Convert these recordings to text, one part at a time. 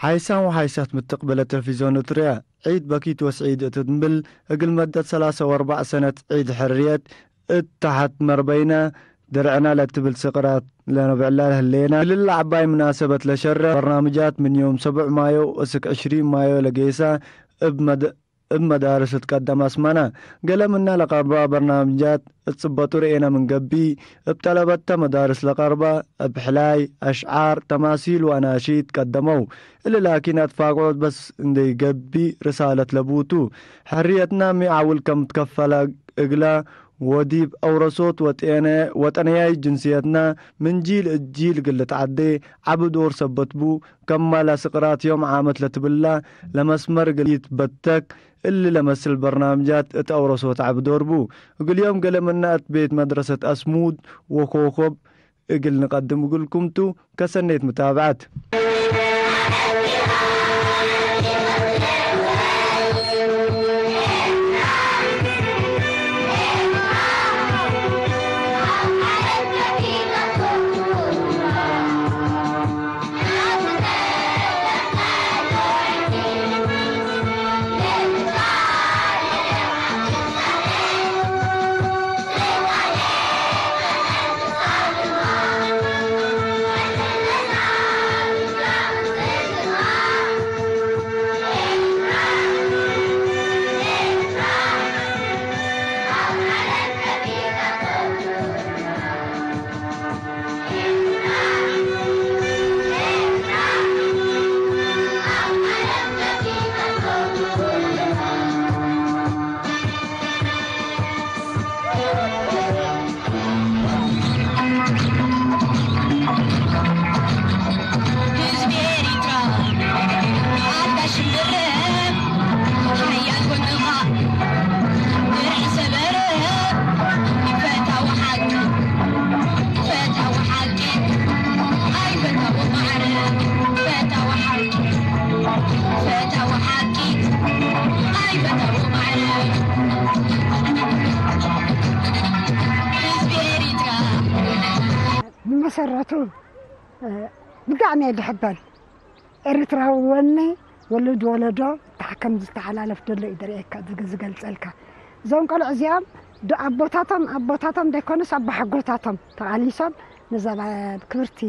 ሓይሳን ወሓይሳት ምትቕብለ ተፊዞ ንትርያ ዒድ በኪት ወስዒድ እትንብል እግል መደት ሰላሳ ወርባዕ ሰነት ዒድ ሕርየት እተሓት መርበይነ ድርዕና ለትብል ስቕራት ለነብዕላ ህሌና። ክልል ዓባይ ምናሰበት ለሸረ በርናምጃት ምን ዮም ሰብዕ ማዮ እስክ ዕሽሪ ማዮ ለጌሳ እብ መድ-፣ እብ መዳርስ እትቀደም ኣስማና። ገለ ምና ለቀርባ በርናምጃት እትጽበጡ ርኤና ምን ገቢ እብ ጠለበተ መዳርስ ለቀርባ እብ ሕላይ፣ ኣሽዓር፣ ተማሲል ወኣናሺድ ቀደመው። እሊ ላኪን ኣትፋቅዖት በስ እንደይገቢ ርሳለት ለቡቱ። ሕርየትና ሚ ዓውል ከም ትከፈላ እግላ ወዲብ አውረሶት ወጠነ-፣ ወጠነያይ ጅንስየትና ምን ጂል እብ ጂል እግል ልትዓዴ ዓቢ ዶር ሰበት ቡ። ከማላ ስቅራት ዮም ዓመት ለትብላ ለመስመር እግል ይትበተክ እሊ ለመስል በርናምጃት እት አውረሶት ዓቢ ዶር ቡ። እግል ዮም ገለ ምና እት ቤት መድረሰት አስሙድ ወኮኮብ እግል ንቀድም እግልኩም ቱ። ከሰኔት ምታብዐት። ህዝቢ ኤሪትራ፣ ኣታ ሽምረ፣ ሓያል ጎንኻ፣ ድርዕ ሰበረ፣ ፈታዊ ሓቂ፣ ፈታዊ ሓቂ፣ ኣይፈታዊ ማዕረ፣ ፈታዊ ሓቂ፣ ፈታዊ ሓቂ፣ ኣይፈታዊ ማዕረ። ህዝቢ ኤሪትራ። ብመሰረቱ፣ እ፣ ብጣዕሚ እየ ዝሕበን። ኤርትራዊ ወኒ ወለድ ወለዶ ታሕ ከም ዝተሓላለፍ ዘሎ እዩ ደርእየካ፣ ዝግ-፣ ዝገልጸልካ። እዞም ቆልዑ እዚኦም ዶ ኣቦታቶም፣ ኣቦታቶም ዘይኮኑስ ኣቦሓጎታቶም ተቓሊሶም ነዛ ባ-፣ ክብርቲ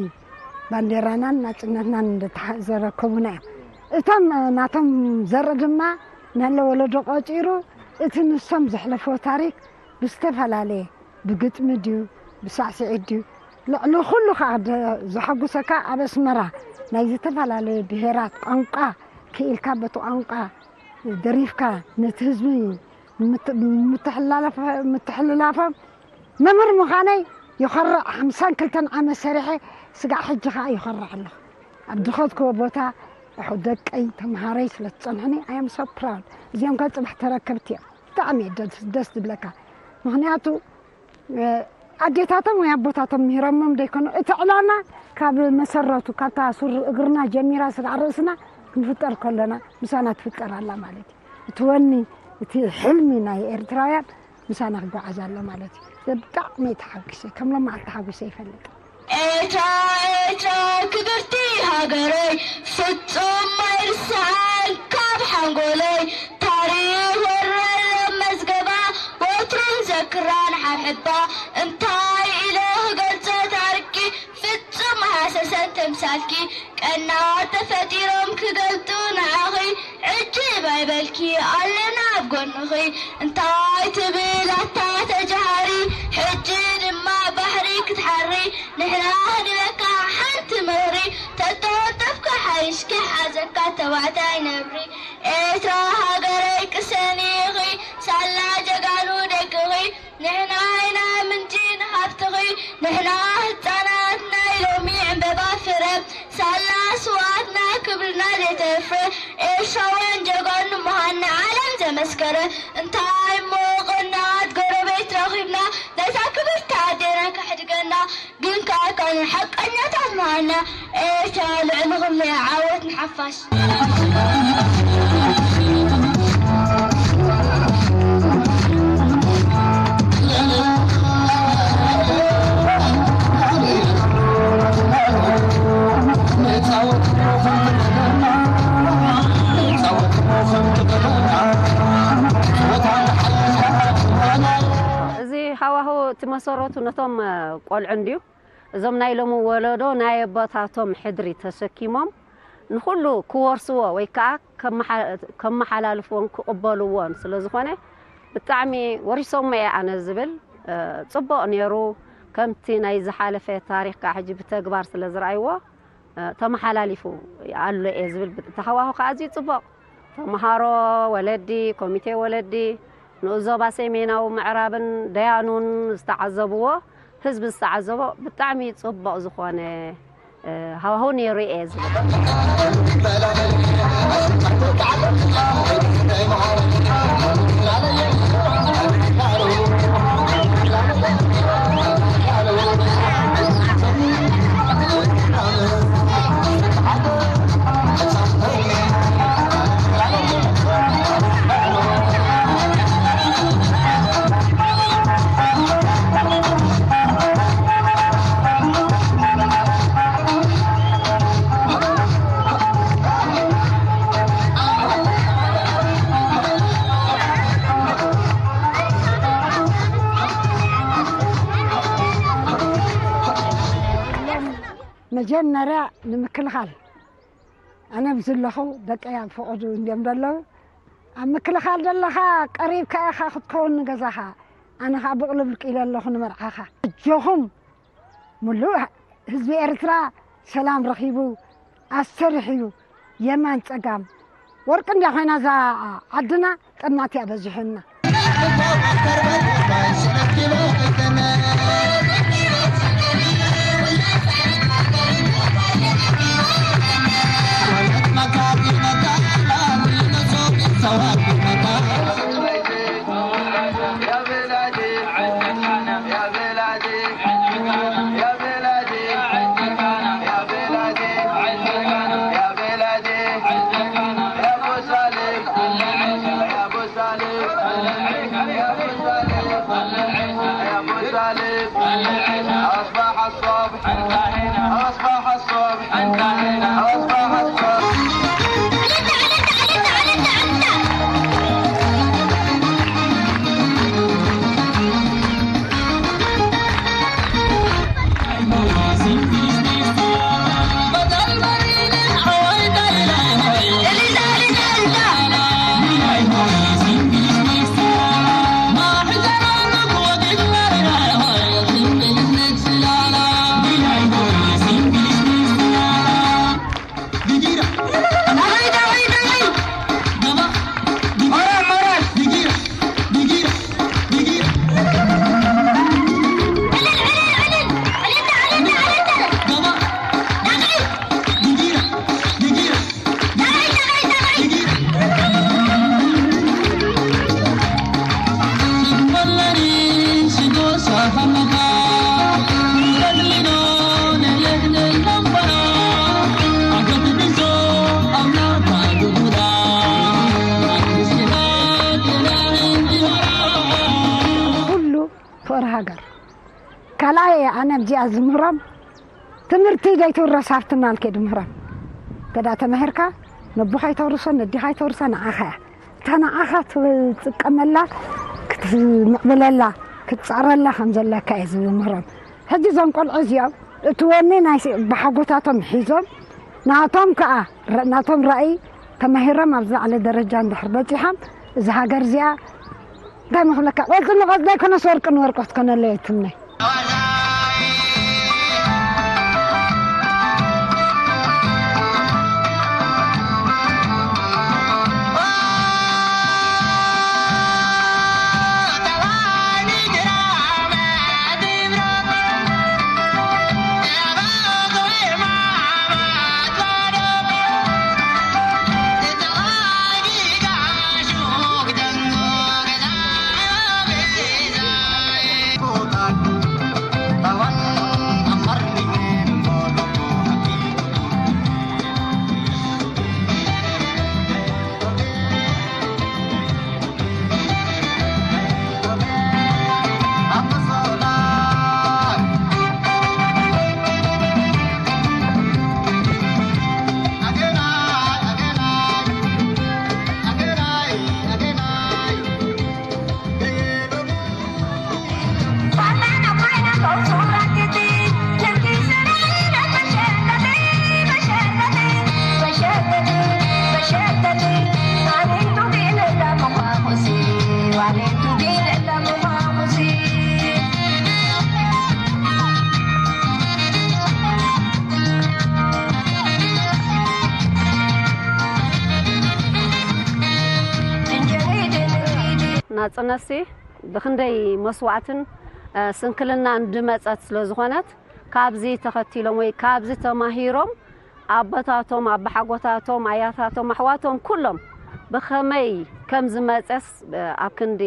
ባንዴራናን ናጽነትናን እንደተሓ-፣ ዘረከቡና እዮም። እቶም፣ እ፣ ናቶም ዘርኢ ድማ ናለ ወለዶ ቆጺሩ እቲ ንሶም ዘሕለፍዎ ታሪክ ብዝተፈላለየ ብግጥሚ ድዩ፣ ብሳዕስዒት ድዩ፣ ልዕሊ ኩሉ ከኣ ደ-፣ ዘሐጉሰካ ኣብ ኣስመራ ናይ ዝተፈላለዩ ብሄራት ቋንቋ ክኢልካ በቲ ቋንቋ ደሪፍካ ነቲ ህዝቢ ምት-፣ ምትሕላላፈ-፣ ምትሕልላፎም መምህር ምዃነይ ይኾርዕ። ሓምሳን ክልተን ዓመት ሰሪሐ ስጋዕ ሕጂ ከኣ ይኾርዕ ኣለኹ። ኣብ ዝኸድክዎ ቦታ ኣሑ ደቀይ ተምሃረይ ስለ ትጸንሑኒ፣ I am so proud። እዚኦም ከ ጽባሕ ተረከብቲ እዮም። ብጣዕሚ እዩ ደስ፣ ደስ ዝብለካ። ምኽንያቱ፣ እ፣ ኣዴታቶም ወይ ኣቦታቶም ምሂሮሞም ዘይኮኑ፣ እቲ ዕላማ ካብ መሰረቱ፣ ካብታ ሱር እግርና ጀሚራ ስጋዕ ርእስና ክንፍጠር ከለና ምሳና ትፍጠር ኣላ ማለት እዩ። እቲ ወኒ፣ እቲ ሕልሚ ናይ ኤርትራውያን ምሳና ክጓዓዝ ኣሎ ማለት እዩ። ብጣዕሚ እየ ተሓጒሰ፣ ከም ሎማዓንቲ ተሓጒሰ ይፈልጥ። ኤርትራ፣ ኤርትራ ክብርቲ ሃገረይ፣ ፍጹም ኣይርስዓን ካብ ሓንጎለይ። ታሪኽ ወረረ መዝገባ፣ ወትሩ ዘክራ ንሓብሕባ። እንታይ ኢለ ክገልጾ ታሪኽኪ፣ ፍጹም ሃሰሰን ተምሳልኪ። ቀናት ተፈጢሮም ክገልጡ ንዓኺ፣ ዕጅብ ኣይበልኪ ኣለና ኣብ ጎንኺ። እንታይ ትብል ኣታ ተጃሃሪ፣ ሕጂ ድማ ባሕሪ ክትሓሪ። ንሕና ክንበካ ሓንቲ ምኽሪ፣ ተተወጠፍካ ሓይሽኪ ሓዘካ ተባዕታይ ነብሪ። ኤርትራ ሃገረይ ቅሰኒ ኢኺ፣ ሳላ ጀጋኑ ደቅኺ። ንሕና ኢና ምንጪ ንሃብትኺ፣ ንሕና ህጻናት ናይ ሎሚ ዕምበባ ፍረ። ሳላ ስውኣትና ክብርና ዘይተፍረ፣ ኤርትራውያን ጀጋኑ ምዃንና ዓለም ዘመስከረ። እንታይ እሞ ቅንኣት ጎረቤት ረኺብና፣ ነታ ክብርቲ ኣዴና ከሕድገና። ግን ከኣ ካብ ሓቀኛታት ምዃንና፣ ኤርትራ ልዕሊ ኩሉ እያ። ዓወት ንሓፋሽ። እቲ መሰረቱ ነቶም ቆልዑ እንድዩ። እዞም ናይ ሎሚ ወለዶ ናይ ኣቦታቶም ሕድሪ ተሰኪሞም ንኹሉ ክወርስዎ ወይ ከዓ ከመሓላልፍዎን ክቕበልዎን ስለ ዝኾነ ብጣዕሚ ወሪሶሞ እየ ኣነ ዝብል። ጽቡቕ ነይሩ። ከምቲ ናይ ዝሓለፈ ታሪኽ ከዓ ሕጂ ብተግባር ስለ ዝረኣይዎ ተመሓላሊፉ ኣሎ እየ ዝብል። ተሃዋሁ ከዓ ኣዝዩ ጽቡቕ። ተምሃሮ፣ ወለዲ፣ ኮሚቴ ወለዲ፣ ንኡስ ዞባ ሰሜናዊ ምዕራብን ደያኑን ዝተዓዘብዎ፣ ህዝቢ ዝተዓዘቦ ብጣዕሚ ጽቡቕ ዝኾነ ሃዋሁ ነይሩ እየ ዝብል። መጀመርያ ንምክልኻል ኣነ ኣብዚ ኣለኹ፣ ደቀይ ኣብ ፈቐዱ እንድዮም ዘለዉ። ኣብ ምክልኻል ዘለኻ ቀሪብካ ኢኻ ክትከውን ንገዛኻ። ኣነ ኸዓ ብቕልብልቅ ኢለ ኣለኹ ንመርዓኻ። ኣጆኹም፣ ምሉእ ህዝቢ ኤርትራ ሰላም ረኺቡ ኣሰርሕዩ፣ የማን ጸጋም ወርቂ እንድያ ኮይና እዛ ዓድና። ጠማት እያ በዚሑና። ኩሉ ፍቕሪ ሃገር። ካልኣይ ኣነ ኣብዚኣ ዝምህሮም ትምህርቲ ዘይትውረስ ሃፍትና ኣልከ ድምህሮም። ተዳ ተማሂርካ ነቦኻ ይተውርሶ ነዲኻ ይተውርሳ ንዓኻ እያ። እታ ንዓኻ ትጥቀመላ ክትምዕብለላ ክትጻረላ ከም ዘለካ እየ ዝምህሮም። ሕጂ እዞም ቆልዑ እዚኦም እቲ ወኒ ናይ ስ- ብሓጎታቶም ሒዞም ናቶም ከኣ ረ- ናቶም ራእይ ተማሂሮም ኣብ ዝለዓለ ደረጃ እንድሕር በጺሖም እዚ ሃገር እዚኣ እንታይ ምኽብለካ ቆልቲ ንቆልቲ ዘይኮነስ ወርቂ ንወርቂ ክትኮነለ እየ ትምነ። ናጽነትሲ ብኽንደይ መስዋእትን ስንክልናን ድመጸት ስለ ዝኾነት፣ ካብዚ ተኸቲሎም ወይ ካብዚ ተማሂሮም ኣቦታቶም፣ ኣባሓጎታቶም፣ ኣያታቶም፣ ኣሕዋቶም ኩሎም ብኸመይ ከም ዝመጸስ ኣብ ክንዲ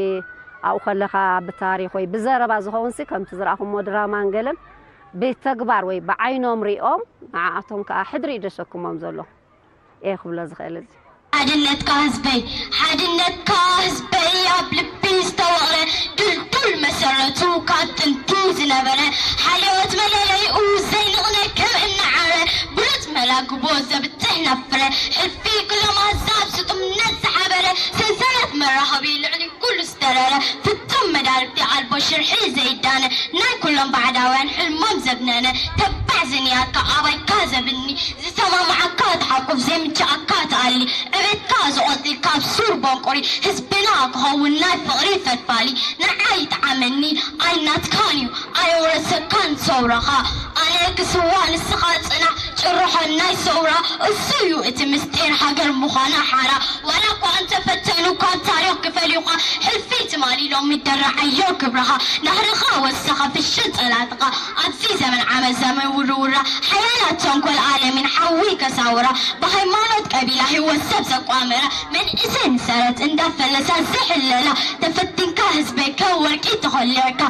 ኣብኡ ከለኻ ብታሪኽ ወይ ብዘረባ ዝኸውንሲ ከምቲ ዝረኣኹሞ ድራማን ገለን ብተግባር ወይ ብዓይኖም ሪኦም ንዓኣቶም ከኣ ሕድሪ እዩ ደሸክሞም ዘሎ። እየ ክብሎ ዝኽእል እዚ። ሓድነትካ ህዝበይ፣ ሓድነትካ ህዝበይ ኣብ ልቢ ዝተወቕረ፣ ድልዱል መሰረቱ ካብ ጥንቲ ዝነበረ፣ ሓልዮት መለለይኡ ዘይንቕነ ከም እምኒ ዓረ፣ ብሉጽ መላግቦ ዘብጽሕ ናብ ፍረ፣ ሕልፊ ኩሎም ኣዛብ ስጡምነት ዝሓበረ፣ ሰንሰለት መራኸቢ ልዕሊ ኩሉ ዝተረረ፣ ፍጹም መዳርግቲ ኣልቦ ሽርሒ ዘይዳነ፣ ናይ ኩሎም ባዕዳውያን ሕልሞም ዘብነነ፣ ተባዕ ዝንያትካ ኣባይካ ዘብኒ፣ ዝሰማምዓካ ትሓቁፍ፣ ዘይምችኣካ ትኣሊ፣ ዕቤትካ ዝቖጽል ካብ ሱር ቦንቆሪ፣ ህዝብና ክኸውን ናይ ፍቕሪ ፈልፋሊ፣ ንዓይ ይጥዓመኒ ኣይናትካን እዩ፣ ኣየውረሰካን ሰውራኻ። ኣነ ክስዋ ንስኻ ጽናሕ፣ ጭርሖ ናይ ሰውራ እሱ እዩ እቲ ምስጢር ሃገር ምዃና ሓራ። ዋላ እኳ እንተፈተኑ ካብ ታሪኽ ክፈልዩኻ፣ ሕልፊ ትማሊ ሎሚ ደራዓዮ ክብርኻ። ናህርኻ ወሰኻ ፍሽን ጸላትኻ፣ ኣብዚ ዘመን ዓመት ዘመን ውርውራ፣ ሓያላት ተንኮል ዓለሚን ሓዊ ከሳውራ፣ ብሃይማኖት ቀቢላ ህይወት ሰብ ዘቋመራ፣ መንእሰይ ንሰረት እንዳፈለሳ ዝሕለላ፣ ተፈቲንካ ህዝበይ ከም ወርቂ ተኾሊዕካ፣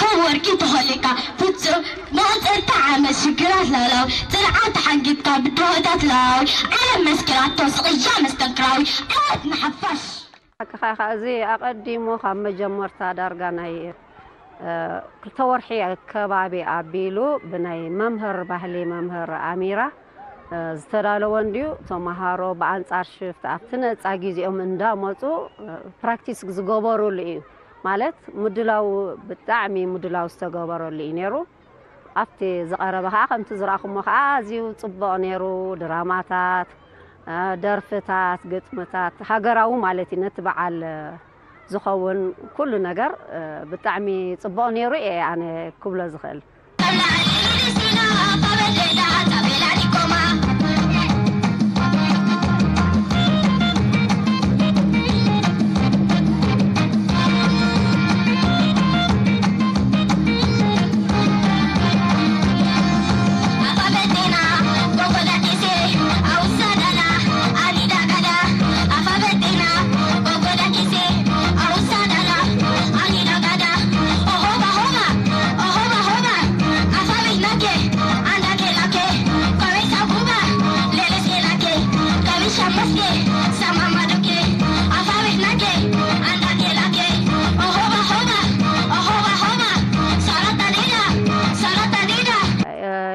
ከም ወርቂ ተኾሊዕካ፣ ፍጹም መቐጸልታ ዓመት ሽግራት ላላዊ፣ ጽንዓት ተሓንጊጥካ ብድሆታት ላላዊ፣ ዓለም መስኪራቶ ስቕያ መስተንክራዊ፣ ዓወት ንሓፋሽ። ሓቅኻ ኢኻ፣ እዚ ኣቐዲሙ ካብ መጀመርታ ዳርጋ ናይ፣ እ፣ ክልተ ወርሒ ከባቢ ኣቢሉ ብናይ መምህር ባህሊ መምህር ኣሚራ፣ እ፣ ዝተዳለወ እንድዩ። ተምሃሮ ብኣንጻር ሽፍት ኣብቲ ነጻ ግዜኦም እንዳመጹ፣ እ፣ ፕራክቲስ ዝገበሩሉ እዩ። ማለት ምድላው፣ ብጣዕሚ ምድላው ዝተገበረሉ እዩ ነይሩ። ኣብቲ ዝቐረበ ኸዓ ከምቲ ዝረኣኹሞ ኸዓ ኣዝዩ ጽቡቕ ነይሩ። ድራማታት፣ እ፣ ደርፍታት፣ ግጥምታት፣ ሃገራዊ ማለት እዩ። ነቲ በዓል፣ እ፣ ዝኸውን ኩሉ ነገር፣ እ፣ ብጣዕሚ ጽቡቕ ነይሩ እየ ኣነ ክብሎ ዝኽእል።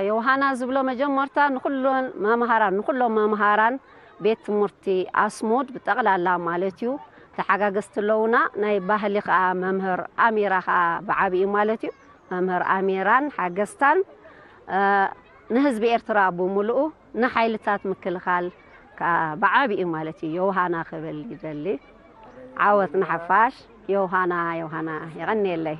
ዮሃና ዝብሎ መጀመርታ ንኹሎም መምሃራን፣ ንኹሎም መምሃራን ቤት ትምህርቲ ኣስሙድ ብጠቕላላ ማለት እዩ። ተሓጋገዝቲ ኣለዉና። ናይ ባህሊ ኸዓ መምህር ኣሚራ ኸዓ ብዓቢኡ ማለት እዩ። መምህር ኣሚራን ሓገዝታን፣ እ፣ ንህዝቢ ኤርትራ ብምሉኡ፣ ንሓይልታት ምክልኻል ከኣ ብዓቢኡ ማለት እዩ ዮሃና ክብል ይደሊ። ዓወት ንሓፋሽ። ዮሃና፣ ዮሃና፣ የቐንየለይ።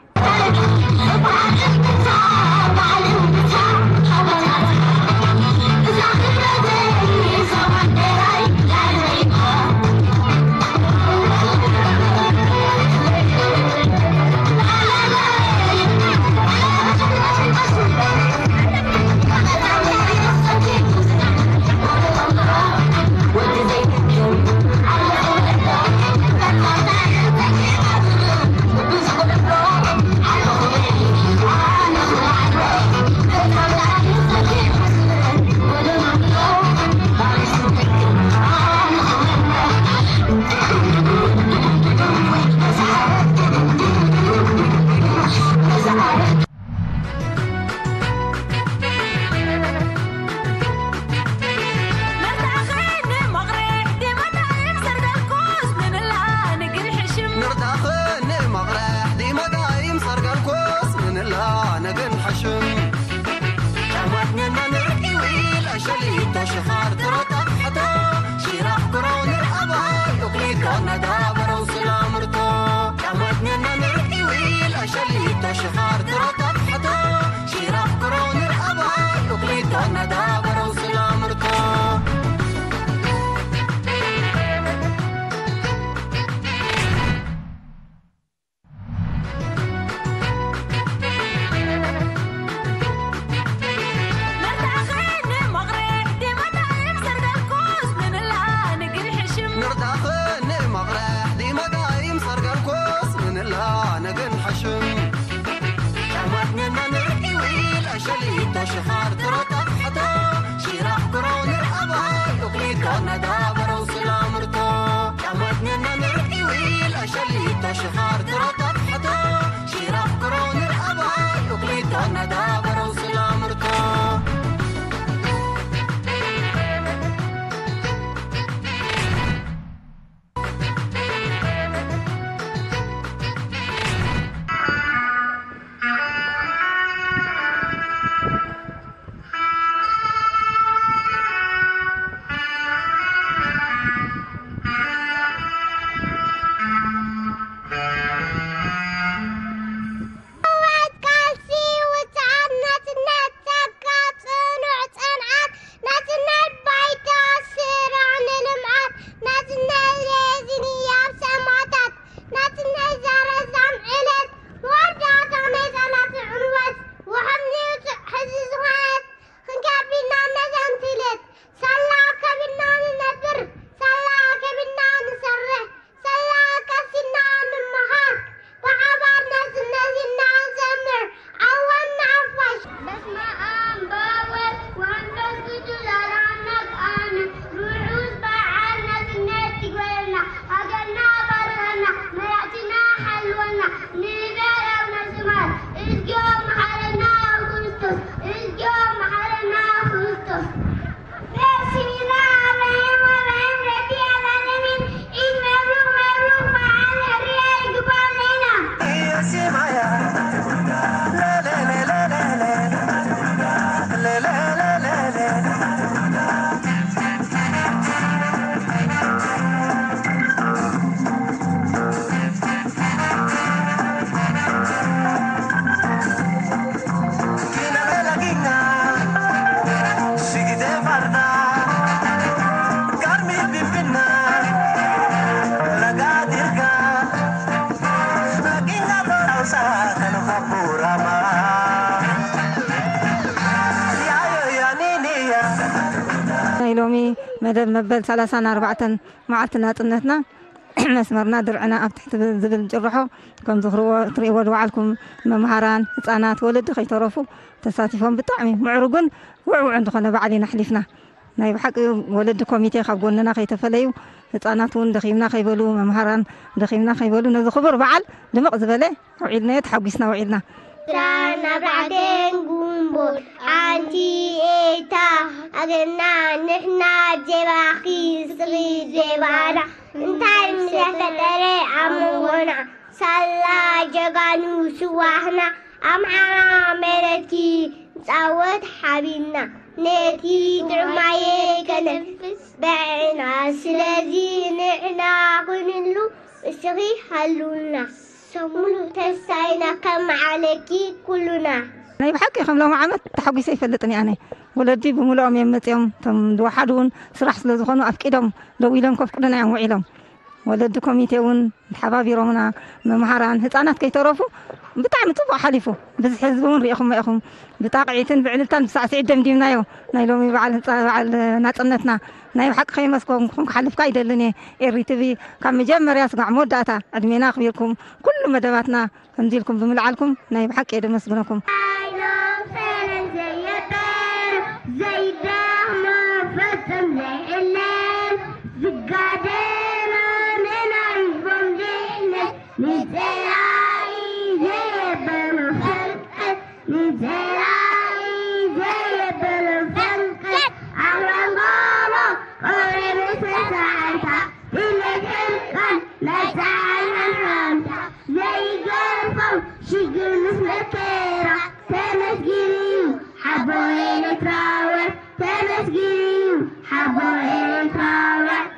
መበል ሰላሳን ኣርባዕተን መዓልቲ ናጽነትና መስመርና ድርዕና ኣብ ትሕቲ ዝብል ጭርሖ ከም ዝኽርዎ ትርእይዎ ዝወዓልኩም መምሃራን፣ ህጻናት፣ ወለዲ ከይተረፉ ተሳቲፎም ብጣዕሚ ምዕሩግን ውዕውዕን ዝኾነ በዓል ኢና ኣሕሊፍና። ናይ ብሓቂ ወለዲ ኮሚቴ ካብ ጎንና ከይተፈለዩ፣ ህጻናት እውን ደኺምና ከይበሉ፣ መምሃራን ደኺምና ከይበሉ ነዚ ክቡር በዓል ድምቕ ዝበለ ኣውዒልናዮ፣ ተሓጒስና ውዒልና። ራን ኣብ ራዕዴን ጉንቦት ሓንቲ ኤታ ኣገና ንሕና ጀባኺ ስሪ ጀባና እንታይ ምስ ተፈጠረ ኣብ መንጎና ሳላ ጀጋኑ ስዋህና ኣምሓራ መረትኪ ንጻወት ሓቢና ነቲ ጥዑማየ ከነፍስ በዕና ስለዚ ንሕና ኩንሉ እስኺ ሃሉና ሰሙሉ ተሳይና ከመዓለኪ ኩሉና። ናይ ብሓቂ ከም ሎሚ ዓመት ተሓጒሰ ይፈልጥን እየ ኣነ። ወለዲ ብምልኦም እዮም መጺኦም፣ እቶም ዝወሓዱ እውን ስራሕ ስለ ዝኾኑ ኣፍቂዶም ደው ኢሎም ከፍቅዱና እዮም ውዒሎም። ወለዲ ኮሚቴ እውን ተሓባቢሮምና፣ መምሃራን፣ ህጻናት ከይተረፉ ብጣዕሚ ጽቡቕ ሓሊፉ። ብዝሒ ህዝቢ እውን ርኢኹሞ ኢኹም። ብጣቕዒትን ብዕልልታን ብሳዕስዒት ደምዲምናዮ ናይ ሎሚ በዓል ህጻ-፣ በዓል ናጽነትና። ናይ ብሓቂ ከየመስገንኩኹም ክሓልፍካ ኣይደልን እየ። ኤሪ ቲቪ ካብ መጀመርያ ስጋዕ መወዳእታ ዕድሜና ኣኽቢርኩም ኩሉ መደባትና ከምዚ ኢልኩም ብምልዓልኩም ናይ ብሓቂ እየ ደመስግነኩም። ኣይኖም ሰረን ዘየበር ዘይዳማ ፈጽም ዘይዕለል ዝጋደሎ ንናይ ህዝቦም ድሕነት ንጸላኢ ዘየበሉ ፍርቀት ንዘላኢ ዘየበሉ ፍርቀት ኣብ መንጎሞ ቆሬ ምስ ተሳዕርካ ብመትሕልቃን ናይ ጸዓይናን ሃምታ ዘይገርፎም ሽግር ምስ መከራ ተመስጊኑ እዩ ሓቦ ኤርትራውያን ተመስጊኑ እዩ ሓቦ ኤርትራውያን።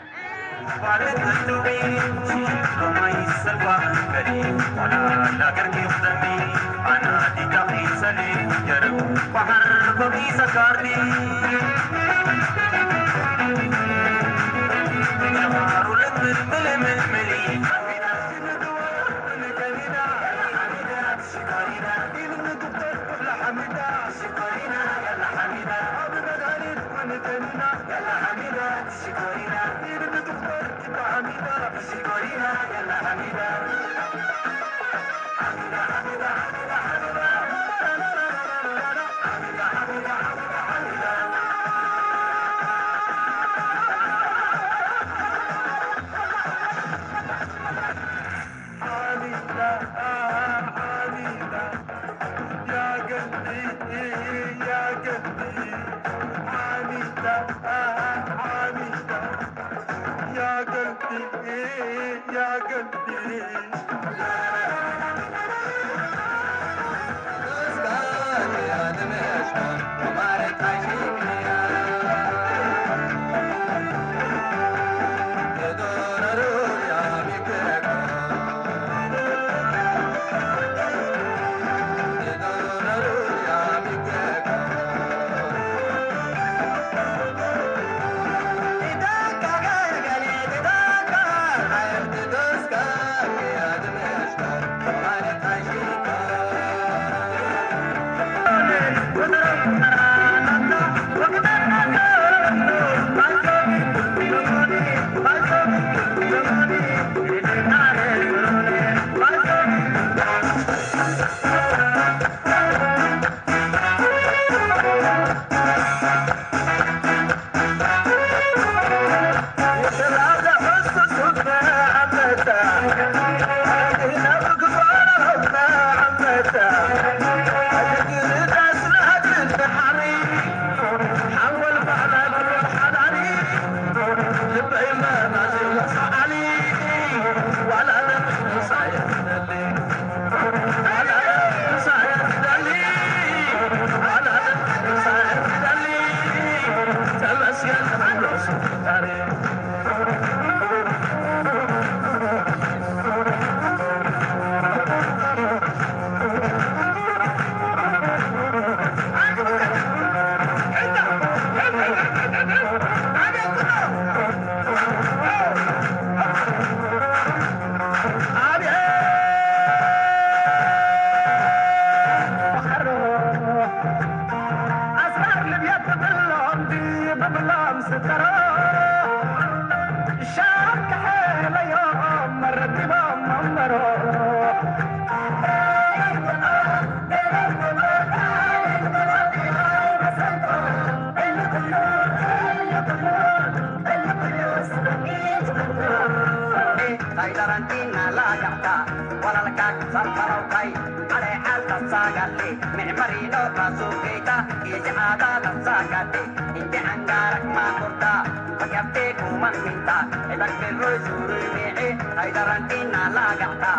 Taidarantina la gata, walal kak sarparau kai, ale alta sagate, me marino pasu kita, isi ada la sagate, inte angarak makurta, pakapte kuman minta, edak peloi suru me e, taidarantina la gata,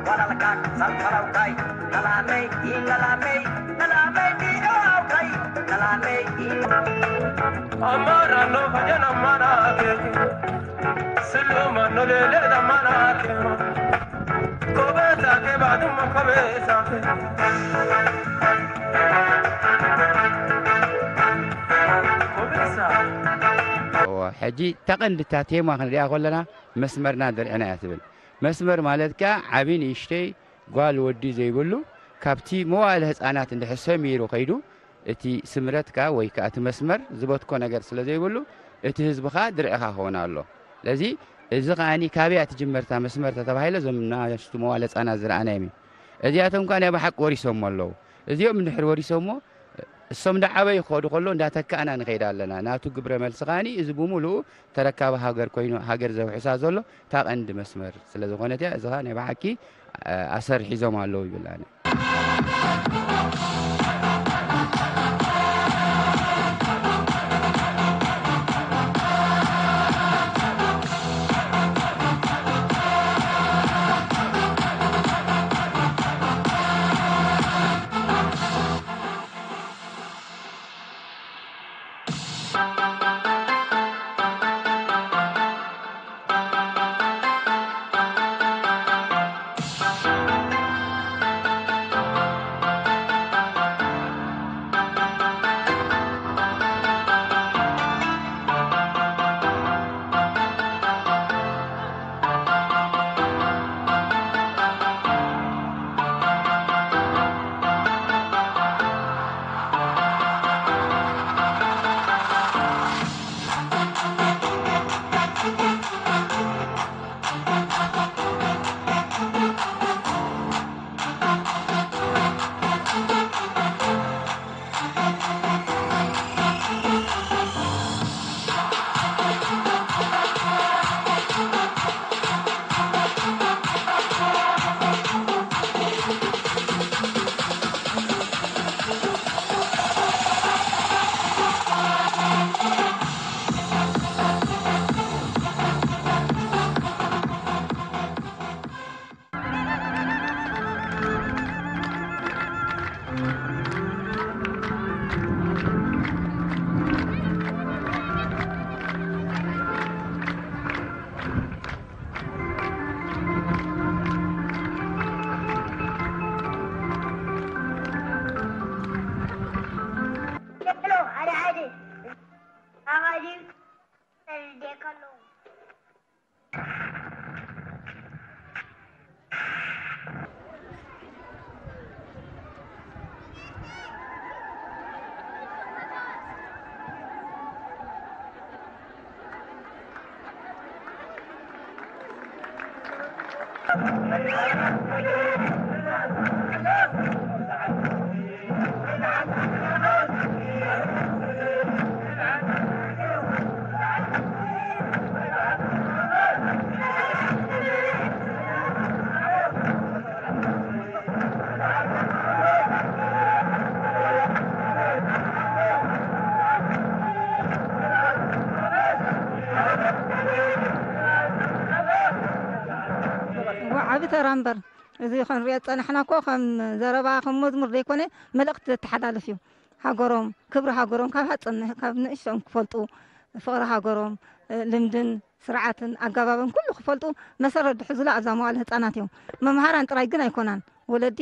walal kak sarparau kai, nalamei, nalamei, nalamei di au kai, nalamei. Amara no fajana mara ke. Siluma no lele da mana kema. Kobesa ke baduma kobesa ke. Kobesa. እወ፣ ሕጂ እታ ቀንዲ እታ ቴማ ክንሪኣ ከለና መስመርና ደርዕና እያ ትብል። መስመር ማለት ከኣ ዓቢ ንእሽተይ ጓል ወዲ ዘይብሉ ካብቲ መዋእለ ህጻናት እንድሕር ሰሚሩ ከይዱ እቲ ስምረት ከኣ ወይ ከኣ እቲ መስመር ዝበትኮ ነገር ስለ ዘይብሉ እቲ ህዝቢ ከኣ ድርዕኻ ክኸውን ኣሎ። ስለዚ እዚ ከኣኒ ካበይ እያ ትጅመር እታ መስመር ተተባሂለ እዞም ናሽቱ መዋእለ ህጻናት ዝረኣናዮም እዩ። እዚኣቶም ከኣ ናይ ብሓቂ ወሪሶሞ ኣለዉ። እዚኦም እንድሕር ወሪሶሞ እሶም እንዳዓበዩ ክኸዱ ከሎ እንዳተካእና ንኸይድ ኣለና። ናቱ ግብረ መልሲ ከኣኒ እዚ ብምሉኡ ተረካቢ ሃገር ኮይኑ ሃገር ዘውሕሳ ዘሎ እታ ቀንዲ መስመር ስለ ዝኾነት እያ። እዚ ኸኣ ናይ ብሓቂ ኣሰር ሒዞም ኣለዉ ይብል ኣነ። ዓቢ ተራ እምበር፣ እዚ ክንሪኦ ዝጸናሕና እኮ ከም ዘረባ፣ ከም መዝሙር ዘይኮነ፣ መልእኽቲ ዘተሓላልፍ እዩ። ሃገሮም፣ ክብሪ ሃገሮም ካብ ሃጽን-፣ ካብ ንእሽቶኦም ክፈልጡ፣ ፍቕሪ ሃገሮም፣ ልምድን ስርዓትን ኣገባብን ኩሉ ክፈልጡ መሰረት ዝሕዙላ ኣብዛ መዋእለ ህጻናት እዮም። መምሃራን ጥራይ ግን ኣይኮናን። ወለዲ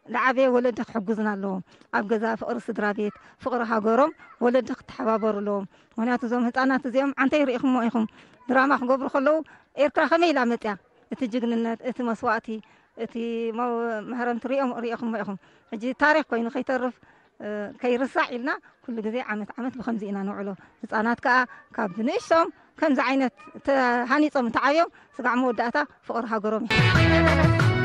ዝዓበየ ወለዲ ክሕግዙና ኣለዎም። ኣብ ገዛ ፍቕሪ ስድራ ቤት፣ ፍቕሪ ሃገሮም ወለዲ ክተሓባበሩ ኣለዎም። ምኽንያቱ እዞም ህጻናት እዚኦም ዓንተይ ርኢኹሞ ኢኹም። ድራማ ክገብሩ ከለዉ ኤርትራ ከመይ ኢላ መጽያ? እቲ ጅግንነት፣ እቲ መስዋእቲ፣ እቲ መ-፣ መህረምቲ ሪኦም-፣ ሪኢኹሞ ኢኹም። ሕጂ ታሪኽ ኮይኑ ከይተርፍ፣ እ፣ ከይርሳዕ ኢልና ኩሉ ግዜ ዓመት ዓመት ብኸምዚ ኢና ንውዕሎ። ህጻናት ከኣ ካብ ንእሽቶም ከምዚ ዓይነት ተሃኒጾም እንተዓብዮም ስጋዕ መወዳእታ ፍቕሪ ሃገሮም እዩ።